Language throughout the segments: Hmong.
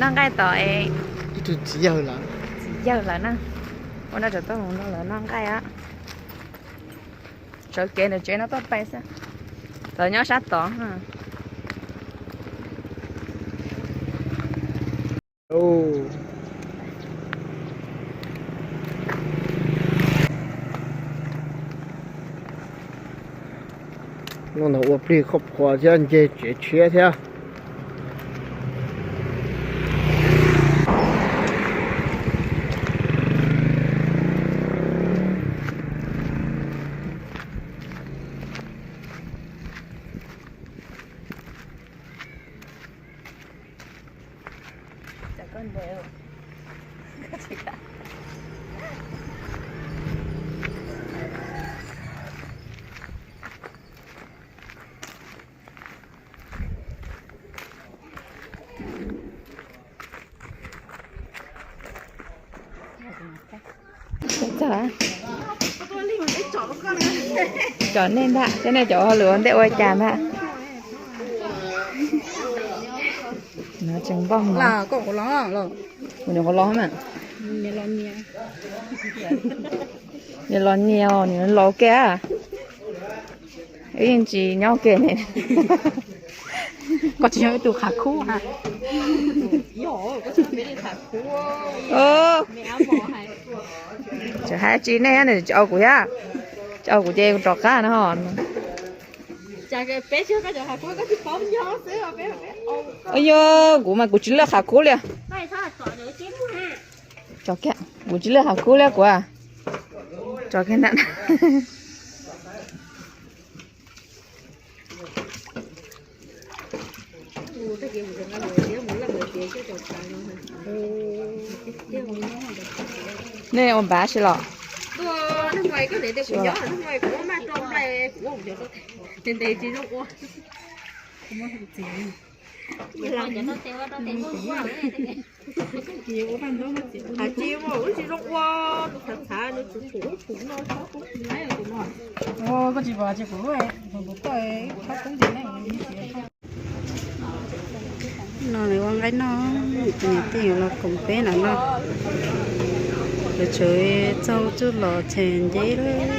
Noj nqaij tod es ib tug txiv yawg lawm, txiv yawg lawm na. Ua no tsam tuaj mus nrog lawv noj nqaij a. Sawv kev ntawm tsev no tuaj pais xwb. Lawv nyob sab tod. Hnub no ua plig khoj phua thiab nce tsev tshiab thiab. Tsom nej ntag, cov nej cov ua hauj lwm ua ntej ua cas ntag. Nws tseem npog no. Kuv nyuam qhuav los na. Nws los nyias, nws los ua ke. Wb yeej tsis nyob ua ke ne. Koj tsis yog ib tug qhav khub ha. Tseem hais tsis nej nws tsis au kuv thiab. Tsis au kuv ces kuv rov qab no. Yog kuv mas kuv tsis laj qhav khub li. Kuv tsis laj qhav khub li kuv. Tso kiag ntawm. Nej ua npav si los? No lawv ua nqaij noj, tus niam tij los koom peb no no. Lawv tseem txaug tsuj los txhais nceb lawm.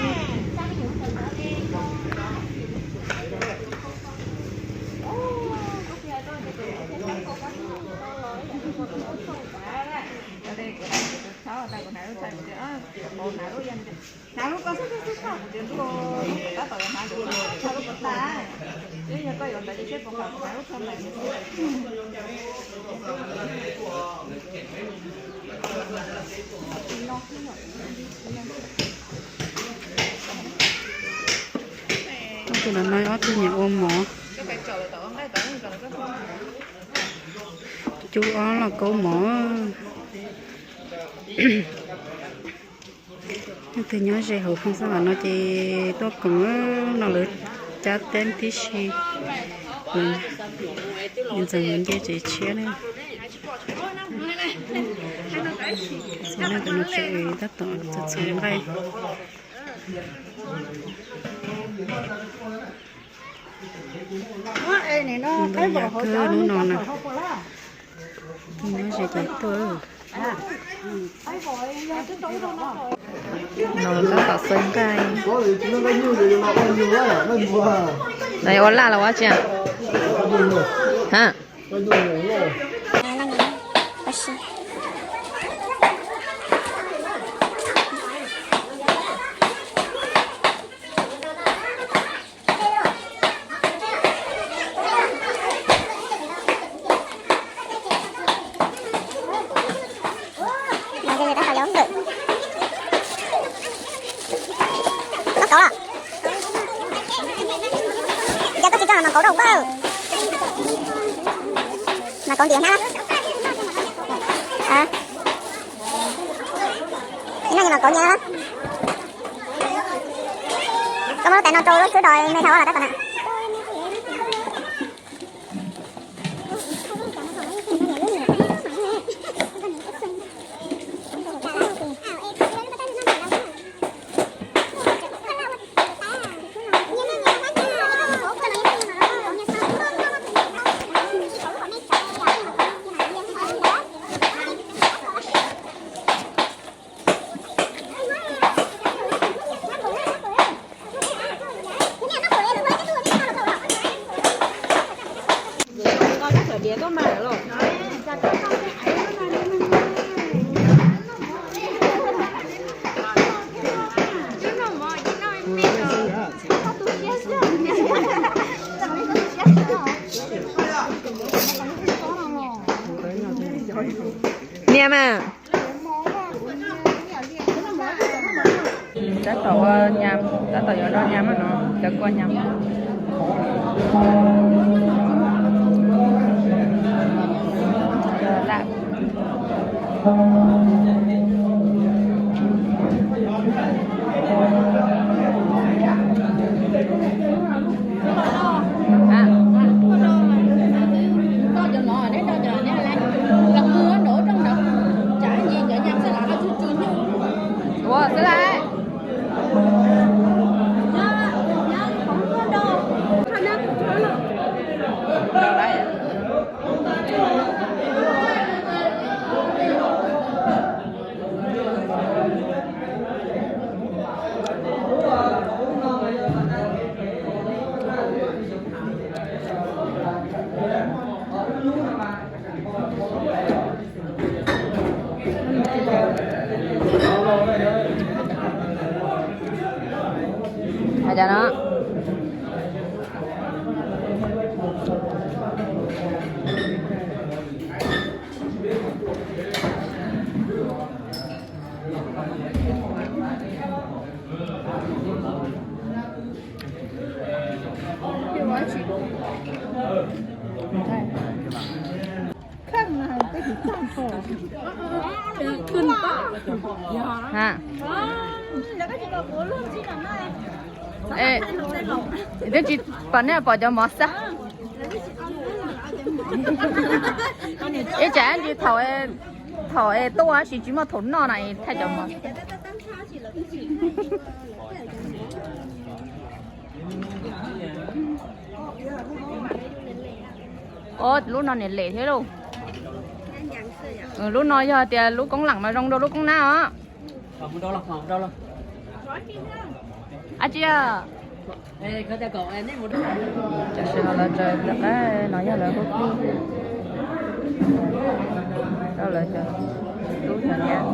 Ob tug no no ob tug nyiam ua mov. Cub ob los kaub mov. Leej twg nyob ze hauv Phooj Xab Vam no ces tuaj koom no lawv cab teb tib si. Ntxeev nce tsev tshiab ne. Txiv neej tus no tsev tab tom txhoov nqaij. Ntau yam kawg hnub no na. Nyob ze ces tuaj. No tab tom xaws nqaij. No ua laj los ua tsi? Ha. Noj kauv los? Cas koj tsis coj mas kauv rau kuv. Mas kauv ntim hnab. Noj mas kauv nyiam. Koj muab lub tais no rau lub xub dos me dhau los tab tom na. Niam mas. Tab tom ua nyam, tab tom yuav noj nyam no, cov kua nyam. Ua xwb lauj. Hais tias no. Twb tsis pom nej pom cov mov xwb. Ib tsam ntsis thaum, thaum es tuaj tab sis tsis muaj thaum noj na es thaij cov mov. Ob, lub no niam lem thiab lauj. Lub no yog tias lub koob lam mas zoo rau lub koob nab os. Ab tsi. Tam sim no lawv tsaws lawv qab no yog lawv hub tib rau lawv cov tub cov nyab.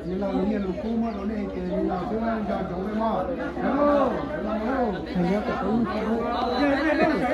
Txiv laus lus nyiaj lus kub muab rau nej ces li no xwb, nco ntsoov nej mog. Nyob kom tau lub, nej lub